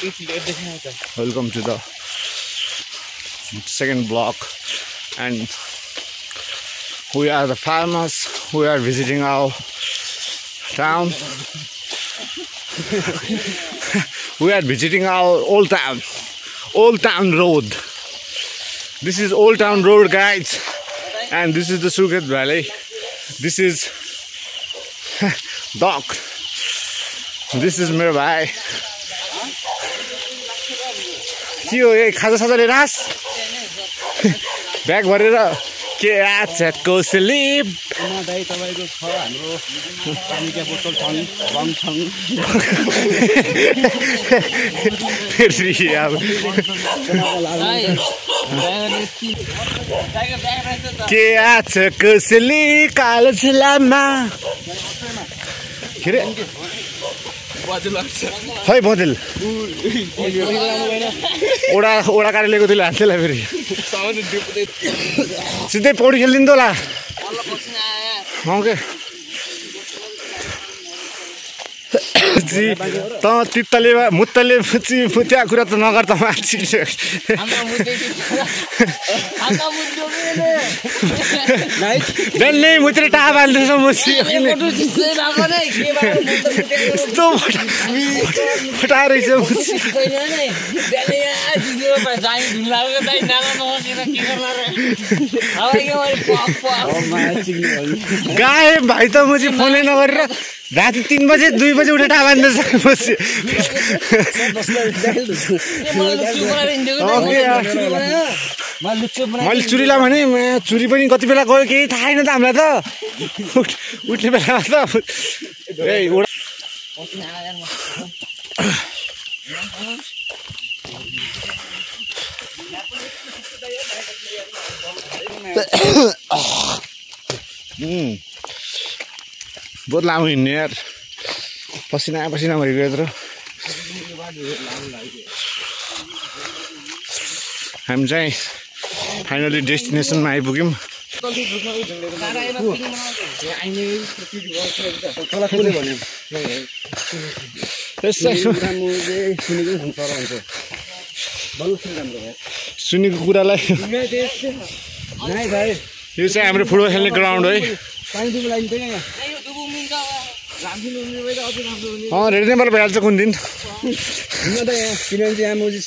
Welcome to the second block, and we are the farmers. We are visiting our town. We are visiting our old town road. This is Old Town Road, guys, and this is the Sugat Valley. This is Doc. This is मेरो भाइ. के हो ए खाजा साजा लिएर आस bag भरेर के आज कोसलिप दाइ तपाईको छ हाम्रो पानीका बोतल छन् बङ छन् फेरि अब के आज कोसली कालो झिलामा के रे खै बदल ओडा काटेर ल्याएको त्यसले हान्थेला फेरि सिधै पौडी खेलिदिनु होला के त तित्तले मुत्तले त्यहाँ कुरा त नगर त मान्छे डल्लै मुत्रे टाहा बाल्दैछ यस्तो फटा रहेछ गाए भाइ त मुझे फोनै नगरेर राति 3 बजे 2 बजे उठेर टाहा बाल्दैछ मैले चुरीलाई भने चुरी पनि कति बेला गयो केही थाहा छैन त हामीलाई त उठ्ने बेलामा त बहुत लामो हिँड्ने यार पसिना भइगयो यत्रो हामी चाहिँ फाइनली डेस्टिनेसनमा आइपुग्यौँ सुनेको कुरालाई यो चाहिँ हाम्रो फुटबल खेल्ने ग्राउन्ड है रेड नेपाल भइहाल्छ कुन दिन किनभने यहाँ मुजी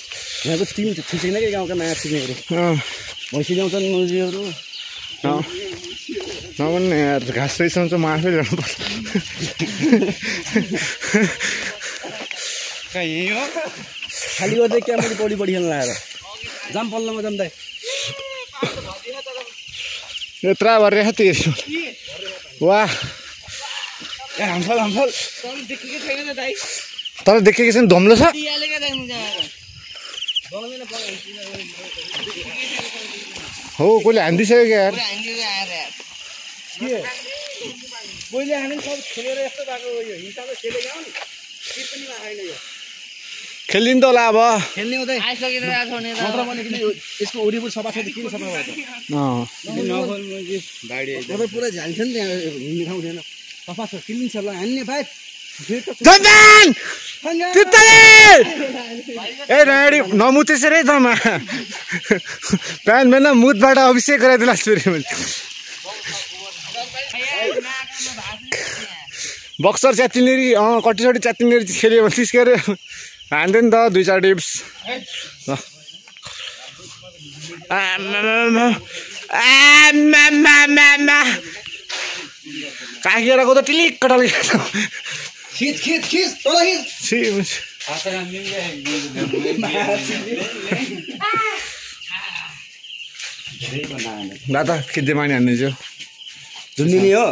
यहाँको टिम ठिक छैन कि गाउँका म्याच सिक्नेहरू भैँसी ल्याउँछन् मुजीहरू नभन्ने यार घाँस रहेछ म आफै जानुपर्छ यही हो खाली गर्दै क्या मैले पौडी खेल्न लगाएर जाम पल्लोमा जाम्दै यत्रा भरेको थियो वाह तर देखेको छैन धम्लो छ हो कसले हानिदिइसक्यो क्या यार खेलिदिनु त होला अब यसको वरिपरि सफा छ किन सफा भयो पुरा झान्छ नि त्यहाँ हिँड्ने ठाउँ थिएन सफा छ क्लिन छ ल हान्ने भाइ ए राडी नमुतेछ रे तमा प्यान भएन मुतबाट अभिषेक गराइदिला फेरि बक्सर च्यातिनेरी कटिसटी च्यातिनेरी खेल्यो भने त्यसको अरे हान्थ्यो नि त 2-4 टिप्स काकिराको त टिलिक्क टलिक खिच तल खिच दादा खिच्दै माने हान्ने छु झुन्डिने हो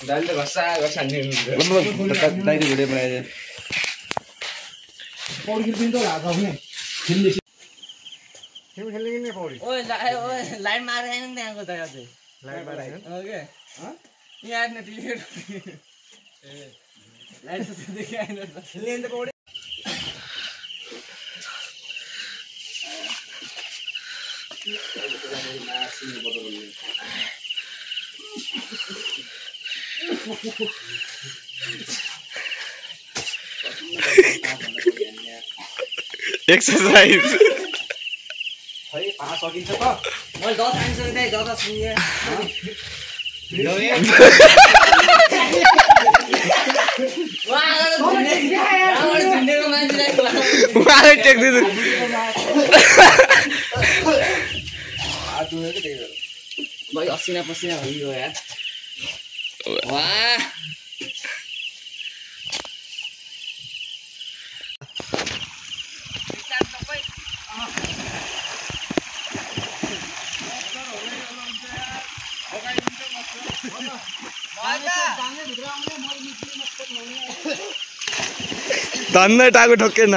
दाइले त घसा हान्ने दाइले भिडियो बनाइदिए पौडी खेल्दिन त हात आउने खेल्ने तिमी खेल्ने कि नि पौडी ओए लाइन मारे हैन त्यहाँको जग्गा चाहिँ लाइन मारे हैन ओके यहाँ न टिलिट ए लाइन त देखि हैन खेल्ने त पौडी एक्सरसाइज खै पास सकिन्छ त मैले 10 आइसकेँ 10 सुने उहाँले टेक्दिनु भाइ असिना पसिना भइयो यार वाह धन्दै टाको ठोकेन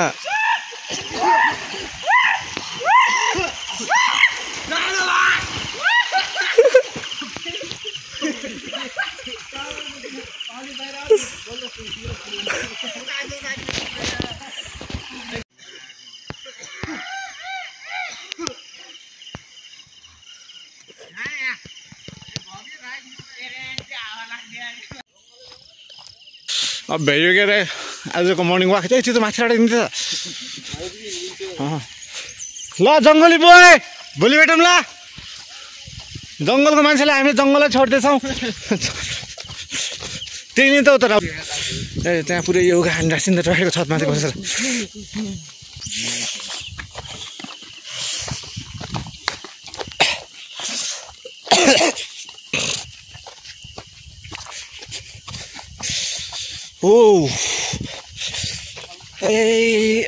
अब भ्याइयो के अरे आजको मर्निङ वाक चाहिँ त्यो त माथि दिन्छ ल जङ्गली बोय भोलि भेटौँ ल जङ्गलको मान्छेलाई हामी जङ्गललाई छोड्दैछौँ त्यही नै त हो तर ए त्यहाँ पुरै योगा हान्डासिन्दा रहेको छतमाथि बसेर Oh, hey,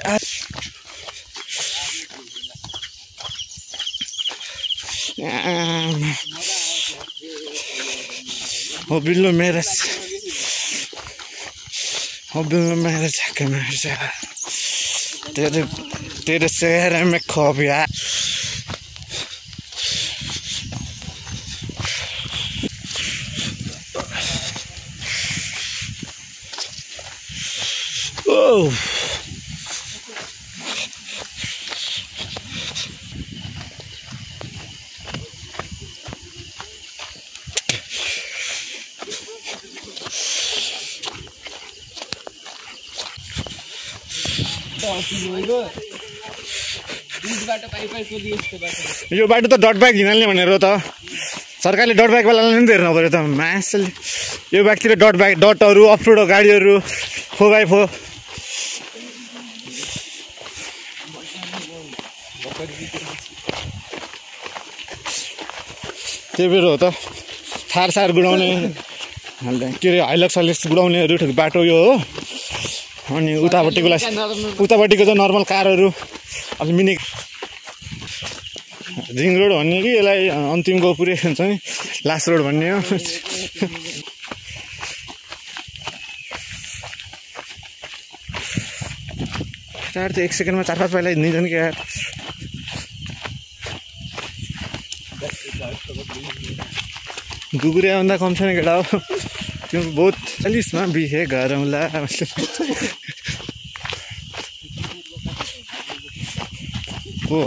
Hobilo meres, तेरे शहर में खो गया Oh. यो बाटो त डट बाइक हिँड्ने भनेर त सरकारले डट बाइकवालालाई पनि हेर्नु पर्यो त मासले यो बाइकतिर डट बाइक डटहरू अफरोड गाडीहरू 4x4 त्यही भएर हो त थार सार गुडाउने के अरे हाइलक्स साइलक्स गुडाउनेहरू बाटो यो हो अनि उतापट्टिको चाहिँ नर्मल कारहरू अलि मिनी रिङ रोड भन्ने कि यसलाई अन्तिमको पुरै हुन्छ नि लास्ट रोड भन्ने हो टाढ त 1 सेकेन्डमा 4-5 पाइला हिँड्दैन क्या गुगुरिया भन्दा कम छैन केटा हो त्यो बहुत 40मा बिहे गरौँला हो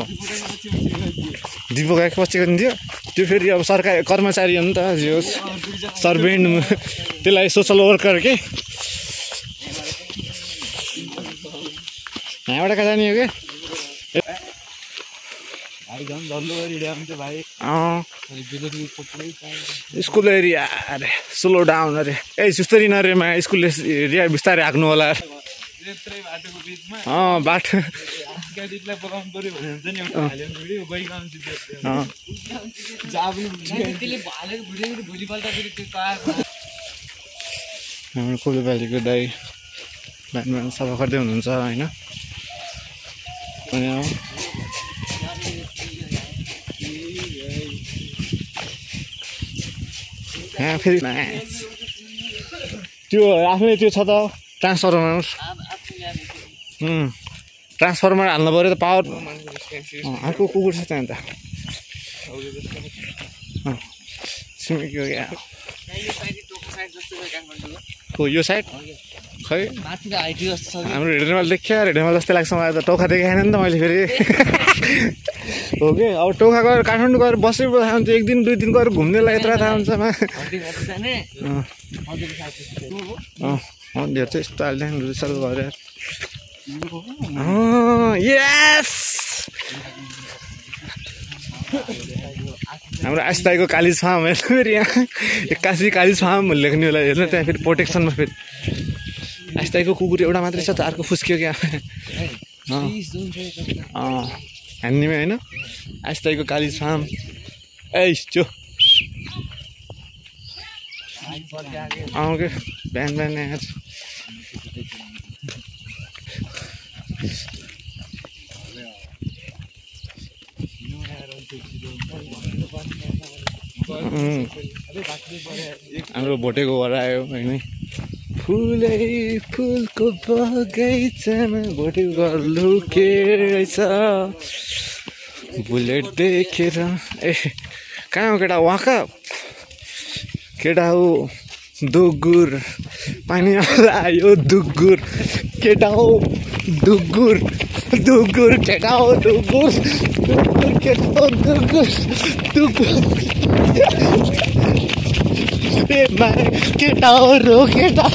दिपक गायक पछि गरिदियो त्यो फेरि अब सरकारी कर्मचारी हो नि त जो सर्भेन्ट त्यसलाई सोसल वर्कर के यहाँबाट कहाँ जाने हो क्या स्कुल एरिया अरे स्लो डाउन अरे ए सुस्तरी नरेमा स्कुल एरिया बिस्तारै हाँक्नु होला बाटो कोलोबालीको दाइ बिहान सफा गर्दै हुनुहुन्छ होइन यहाँ फेरि त्यो आफ्नै त्यो छ त ट्रान्सफर्मर ट्रान्सफर्मर हाल्नु पऱ्यो त पावर अर्को कुकुर छ त्यहाँ त छिमेकीको क्या हो यो साइड खै हाम्रो हेडेमाल देख्यो हेडेमाल जस्तै लाग्छ मलाई त टोखा देखाएन नि त मैले फेरि हो कि अब टोखा गएर काठमाडौँ गएर बसेको थाहा हुन्छ 1 दिन 2 दिन गएर घुम्नेलाई यत्र थाहा हुन्छ धेरै चाहिँ यस्तो हाल्दैन गरेर यस हाम्रो आस्ताईको कालिज फार्म हेर्नु फेरि यहाँ 81 कालिज फार्म लेख्ने होला हेर्नु त्यहाँ फेरि प्रोटेक्सनमा फेरि आस्ताईको कुकुर एउटा मात्रै छ त अर्को फुस्क्यो क्या हान्नेमै होइन आस्ताईको कालिज फार्म चो के बिहान बिहान आज हाम्रो भोटेको घर आयो होइन फुलै फुलको बगैँचामा भोटेको घर लुकेछ बुलेट देखेर कहाँ हो केटा वहाँ केटा हो दुगुर पानी आयो दुगुर केटा हो दुगुर दुगुर केटा हो दुगुर दुगुर केटा हो दुगुर दुगुर केटा हो रो केटा